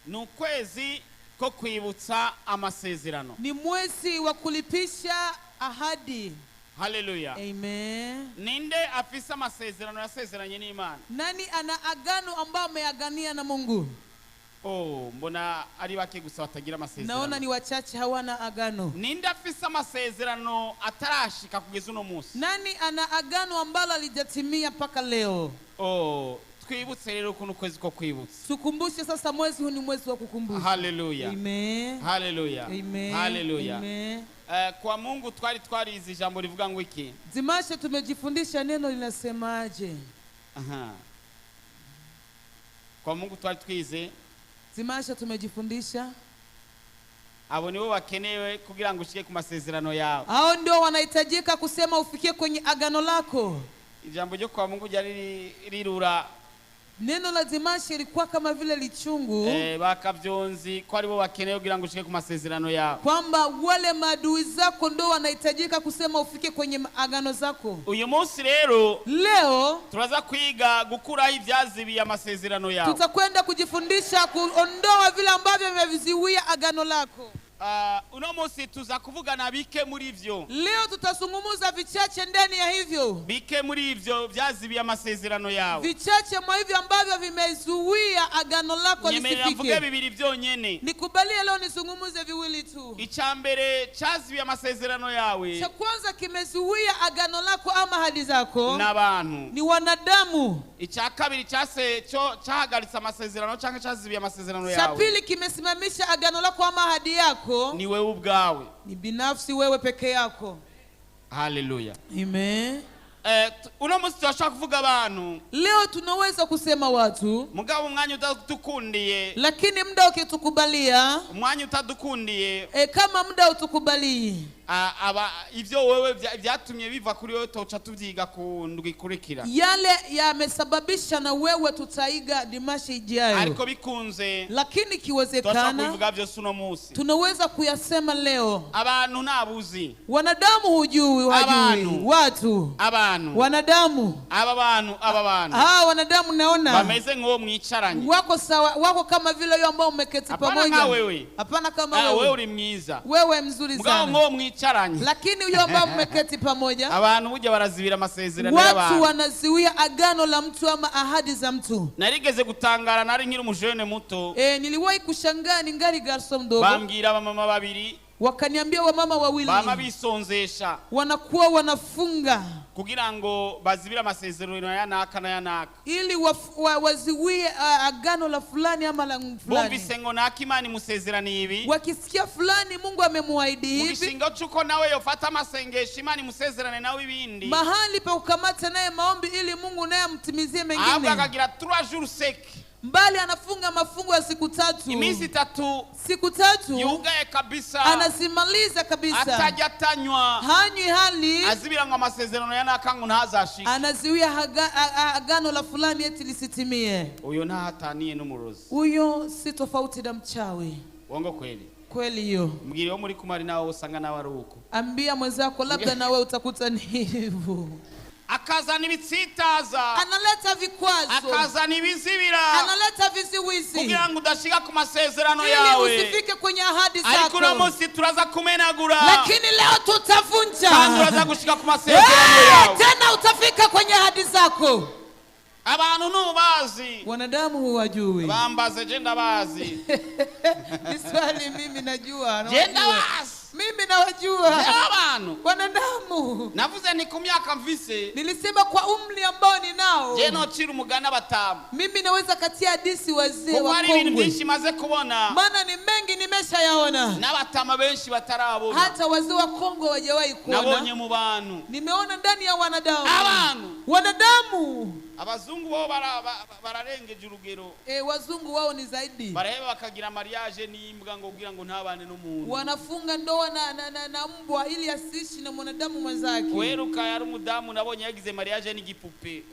Ni ukwezi ko kwibutsa amasezerano. Ni mwezi wa kulipisha ahadi. Haleluya. Amen. Ninde afise amasezerano yasezeranye n'Imana? Nani ana agano ambao ameagania na Mungu? Oh, mbona ari bake gusa batagira Naona amasezerano. ni wachache hawana agano. Ninde afise amasezerano atarashika kugeza uno munsi? Nani ana agano ambalo halijatimia mpaka leo? Oh, twibutse rero kuno kwezi ko kwibutsa. Tukumbushe sasa, mwezi huu ni mwezi wa kukumbusha. Haleluya. Amen. Haleluya. Amen. Haleluya. Amen. Kwa Mungu twari twarize ijambo rivuga ngo iki? Dimashe tumejifundisha neno linasemaje? Aha. Kwa Mungu twari twize. Dimashe tumejifundisha. Abo nibo bakenewe kugira ngo ushike ku masezerano yawe. Hao ndio wanahitajika kusema ufikie kwenye agano lako. Ijambo ryo kwa Mungu ryari rirura. Neno la Dimashe ilikuwa kama vile lichungu. Bakavyonzi ko aribo bakenewe kugira ngo ushike ku masezerano yawe. Kwamba wale maadui zako ndio wanahitajika kusema ufike kwenye agano zako. Uyu munsi rero leo turaza kwiga gukuraho ibyazibiye amasezerano yawe. Tutakwenda kujifundisha kuondoa vile ambavyo vimevizuia agano lako. Uno munsi tuza kuvugana bike muri ivyo. Leo tutazungumza vichache ndani ya hivyo. Bike muri ivyo vyazibiye amasezerano yawe. Vichache mwa hivyo ambavyo vimezuia agano lako Nyemerera mvuge lisifike. bibiri vyonyene. Nikubalie leo nizungumuze viwili tu. Ica mbere cyazibiye amasezerano yawe. Cha kwanza kimezuia agano lako ama ahadi zako n'abantu. Ni wanadamu. Ica kabiri cyase cyo cyahagaritse amasezerano cyangwa cyazibiye amasezerano Cha yawe. pili kimesimamisha agano lako ama ahadi yako. Ni wewe ubwawe. Ni binafsi wewe peke yako. Haleluya. Amen. Uno munsi turashobora kuvuga abantu. Leo tunaweza kusema watu. Mugabo umwanya utadukundiye. Lakini muda ukitukubalia. Umwanya utadukundiye. Kama muda utukubalii. Aba ivyo wewe vyatumye biva kuri wewe toca tuvyiga ku ndwi ikurikira. Yale yamesababisha na wewe tutaiga dimashi ijayo. Ariko bikunze. Lakini ikiwezekana, kubivuga vyose uno munsi. Tunaweza kuyasema leo. Abantu nabuzi. Wanadamu hujui, hawajui. Watu. Abantu. Wanadamu. Aba bantu, aba bantu. Wanadamu naona. Bameze nk'uwo mwicaranye. Wako sawa, wako kama vile yule ambao umeketi Hapana pamoja. kama wewe. Hapana kama wewe. Wewe uri mwiza. Wewe mzuri Mugabo sana. nk'uwo mwicaranye. Lakini huyo ambao mmeketi pamoja. Abantu burya barazibira amasezerano Watu y'abantu. wanaziwia agano la mtu ama ahadi za mtu. Narigeze gutangara nari nkiri umujene muto. Niliwahi kushangaa ningali garson mdogo. Bambwira abamama babiri. Wakaniambia wamama wawili. Bama bisonzesha. Wanakuwa wanafunga. Kugira ngo bazibire amasezerano ya naka na ya naka. Ili waziwie agano la fulani ama la fulani. Bumvise ngo naka Imana imusezeraniye ibi. Wakisikia fulani Mungu amemwahidi hivi. Mugishinga cyuko nawe yofata amasengesho Imana imusezerane nawe ibindi. Mahali pa kukamata naye maombi ili Mungu naye amtimizie mengine. Ahubwo akagira 3 jours sec. Mbali anafunga mafungo ya siku tatu. Iminsi tatu. Siku tatu. Yugaye kabisa. Anazimaliza kabisa. Atajya atanywa. Hanywi hali. Azibira ngo amasezerano ya naka ngo ntazashike. Anaziwia agano la fulani eti lisitimie. Uyo ntahataniye n'umurozi. Huyo si tofauti na mchawi. Wongo kweli. Kweli hiyo. Mbwira yo muri kumari nawe usanga nawe ari uko. Ambia mwenzako labda na wewe utakuta ni hivyo. Akazana ibitsitaza. Analeta vikwazo. Akazana ibizibira. Analeta viziwizi. Kugira ngo udashika ku masezerano Ili yawe. usifike kwenye ahadi zako. Ariko uno munsi turaza kumenagura. Lakini leo tutavunja. Kandi uraza gushika ku masezerano yawe. Tena utafika kwenye ahadi zako. Abantu ntubazi. Wanadamu huwajui. Bambaze je ndabazi. Ni swali mimi najua. Je ndabazi. Mimi nawajua. Abantu. Wanadamu. Navuze ni ku myaka mvise. Nilisema kwa umri ambao ninao. Je nocira umugani abatamu. Mimi naweza katia hadisi wazee Kuko wa hari ibintu kongwe. byinshi maze kubona. Maana ni mengi nimeshayaona. N'abatama benshi batarabona. Hata wazee wa Kongo hawajawahi kuona. Nabonye mu bantu. Nimeona ndani ya wanadamu. Abantu. Wanadamu. Abazungu bo bararengeje urugero. Wazungu wao ni zaidi. Baraheba bakagira mariage n'imbwa ngo kugira ngo ntabane n'umuntu. Wanafunga ndoa na mbwa ili asiishi na mwanadamu mwenzake. Weruka yari umudamu nabonye yagize mariage n'igipupe.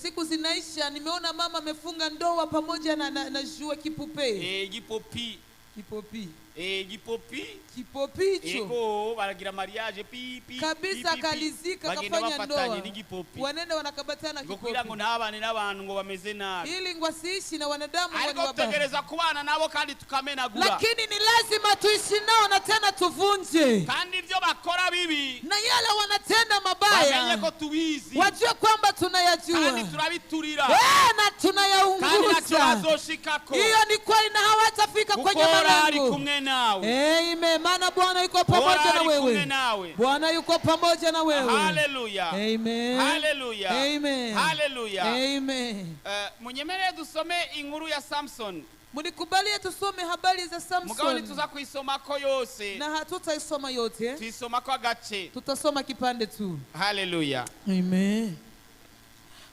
Siku zinaisha nimeona mama amefunga ndoa pamoja na jua kipupe. Igipopi. Kipopi. Igipopi. Kipopi hicho. Ego baragira mariage pi pi Kabisa pi, pi, pi. Akalizika Bagenda akafanya bafatanye ndoa. n'igipopi Wanenda wanakabatana ngo kugira ngo kipopi ntabane n'abantu ngo bameze nabi, ili wasiishi na wanadamu ariko wani wabaya. tutegereza kubana nabo kandi tukamenagura, Lakini ni lazima tuishi nao na tena tuvunje, kandi ibyo bakora bibi na yale wanatenda bamenye mabaya ko tubizi wajue kwamba tunayajua, kandi turabiturira Eh, na kandi ntacyo tunayaunguza. bazoshikako Hiyo ni kweli, na hawatafika kuko kwenye Uhoraho ari malango. kumwe nawe. Amen. Maana Bwana yuko pamoja Uhoraho na ari kumwe wewe. nawe. Bwana yuko pamoja na wewe. Haleluya. Amen. Haleluya. Amen. Haleluya. Amen. Munyemerere dusome inkuru ya Samson, Mnikubalie tusome habari za mugabo Samson ntituza kuyisomako yose, na hatutaisoma yote, tuyisomako agace. Tutasoma kipande tu. Haleluya. Amen.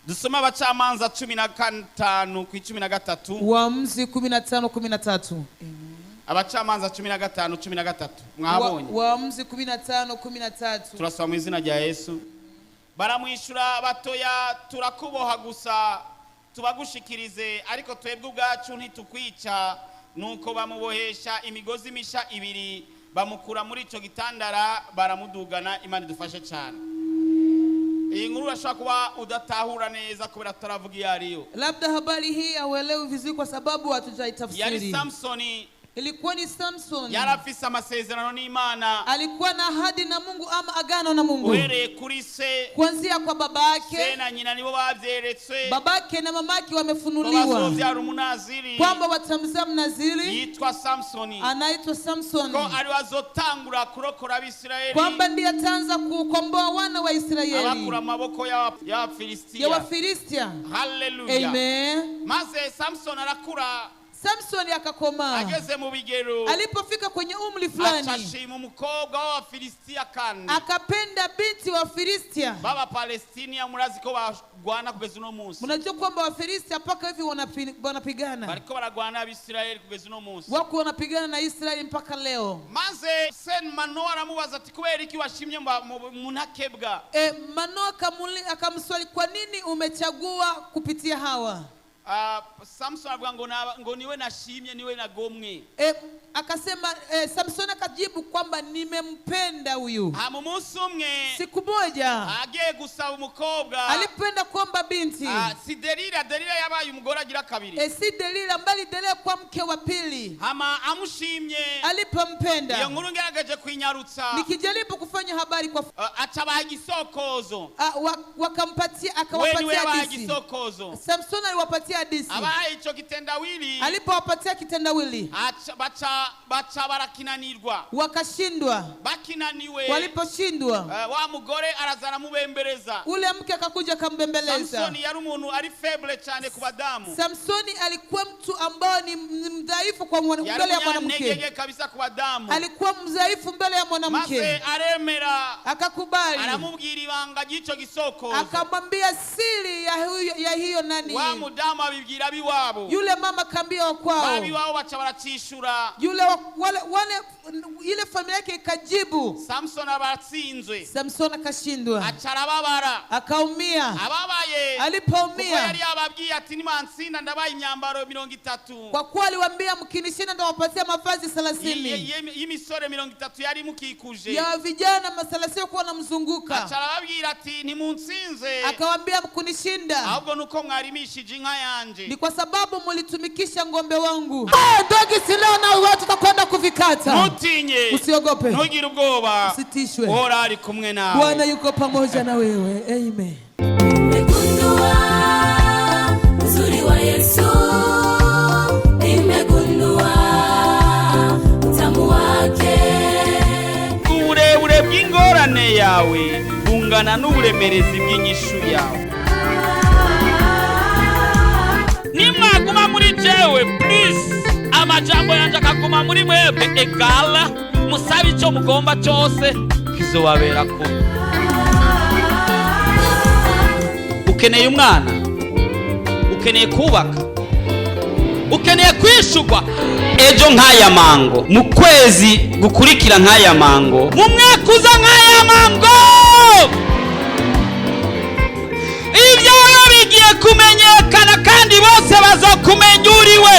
Dusome Abacamanza 15:13. Waamuzi 15:13. Abacamanza 15:13, mwabonye? Waamuzi 15:13. Turasoma mu izina rya Yesu. Baramwishyura batoya, turakuboha gusa tubagushikirize, ariko twebwe ubwacu ntitukwica. Nuko bamubohesha imigozi misha ibiri, bamukura muri icyo gitandara, baramudugana. Imana idufashe cyane. Iyi nkuru urashobora kuba udatahura neza kubera tutaravuga iyo ariyo. Labda habari hii hauelewi vizuri kwa sababu Yari hatujaitafsiri. Samusoni. Ilikuwa ni Samson. Yari afise amasezerano n'Imana, Alikuwa na ahadi na Mungu ama agano na Mungu. Uhereye kuri se, Kuanzia kwa baba se yake, na nyina nibo bavyeretswe babake na mamake ko wamefunuliwa bazovyara umunaziri kwamba watamzaa mnaziri yitwa Samusoni, anaitwa Samson, ko ariwe azotangura kurokora Abisirayeli, kwamba ndiye ataanza kukomboa wana wa Israeli abakura mu maboko ya y'Abafilisitiya. Wafilistia. Haleluya. Amen. Maze Samusoni arakura. Samson akakomaa. Ageze mu bigero, Alipofika kwenye umri fulani, aca ashima umukobwa w'Abafilisitiya kandi akapenda binti wa Filistia. B'Abapalestiniya. Murazi ko bagwana kugeza uno munsi. Mnajua kwamba Wafilistia mpaka hivi wanapigana, Bariko baragwana n'Abisirayeli kugeza uno munsi. Wako wanapigana na Israeli mpaka leo. Maze sen Manoa aramubaza ati kubera iki washimye mu ntakebwa? Manoa akamswali, kwa nini umechagua kupitia hawa? Ah, Samson avuga ngo ngo niwe nashimye, niwe nagomwe. Akasema Samson akajibu kwamba nimempenda huyu. Hama umunsi umwe, Siku moja agiye gusaba umukobwa, alipenda kuomba binti, si Delila. Delila yabaye umugore agira kabiri. Si Delila mbali Delila kwa mke wa pili. Hama amushimye, iyo Alipompenda, nkuru ngerageje kwinyarutsa, nikijaribu kufanya habari kwa aca abaha igisokozo. Wakampatia We niwe akawapatia yabaha hadisi. igisokozo. Samson aliwapatia hadisi. Abahaye ico kitendawili, Alipowapatia kitendawili, baca barakinanirwa. Wakashindwa. Bakinaniwe, Waliposhindwa, wa mugore araza aramubembereza. Ule mke akakuja akambembeleza. Samusoni yari umuntu ari faible cyane ku badamu. Samsoni alikuwa mtu ambao ni mdhaifu kwa Yari mbele ya mwanamke. umunyantege kabisa ku badamu. Alikuwa mdhaifu mbele ya Maze mwanamke. aremera, Akakubali, aramubwira ibanga ry'ico gisokozo. Akamwambia siri ya hiyo nani. Wa mudamu abibwira abiwabo. Yule mama akaambia wakwao. Babiwabo baca baracishura. Yule wale ile familia yake ikajibu. Samusoni aba aratsinzwe. Samson akashindwa, Aca arababara. Akaumia. Ababaye, kuko Alipoumia, yari yababwiye ati nimantsinda ndabaye imyambaro 30 kwa kuwa aliwaambia mkinishinda nitawapatia mavazi 30 y'imisore 30 yari imukikuje. Ya vijana mathelathini kuwa wanamzunguka. Aca arababwira ati ntimuntsinze, Akawaambia mkunishinda ahubwo nuko mwarimishije inka yanje. Ni kwa sababu mulitumikisha ng'ombe wangu. Ndogi si leo na wewe tutakwenda kuvikata. Ntutinye. Usiogope, Ntugire ubwoba. Usitishwe. Uhora ari kumwe nawe. Bwana yuko pamoja na wewe. Amen. Nimegundua uzuri wa Yesu, nimegundua utamu wake. Uburebure bw'ingorane yawe bungana n'uburemerezi bw'inyishu yawe. Nimwaguma muri jewe please, amajambo yanje akaguma muri mwebwe, egala musabe icyo mugomba cyose kizobabera kubi. Ukeneye umwana, ukeneye kubaka, ukeneye kwishurwa ejo nk'aya mango, mu kwezi gukurikira nk'aya mango, mu mwaka uza nk'aya mango, ibyawe bigiye kumenyekana kandi bose bazokumenya uriwe.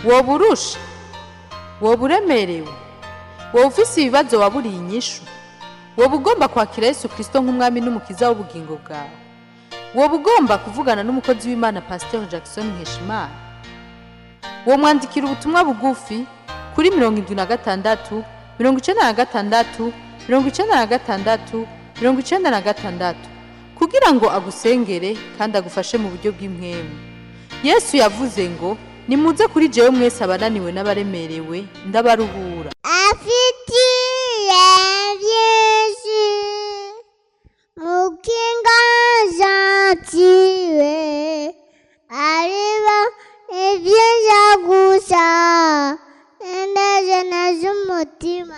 Woba urusha, woba uremerewe, woba ufise ibibazo waburiye inyishu, woba ugomba kwakira Yesu Kristo nk'umwami n'umukiza w'ubugingo bwawe, woba ugomba kuvugana n'umukozi w'Imana Pasiteri Jackson Nkeshimana, womwandikira ubutumwa bugufi kuri 76 96 96 96 kugira ngo agusengere kandi agufashe mu buryo bw'impwemu. Yesu yavuze ngo: "Nimuze kuri jewe mwese abananiwe n'abaremerewe, ndabaruhura." Afitiye byinshi mukinga gentile, ariba ibyiza gusa indege z'umutima.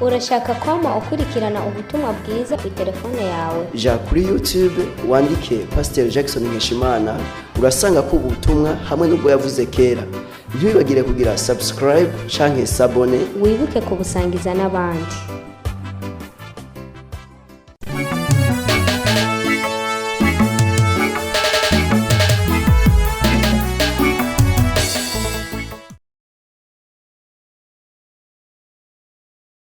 Urashaka kwama ukurikirana ubutumwa bwiza ku telefone yawe? Ja kuri YouTube wandike Pasiteri Jackson Nkeshimana, urasanga ko ubutumwa hamwe n'ubwo yavuze kera. Ntiwibagire kugira subscribe canke s'abonner. Wibuke kubusangiza n'abandi.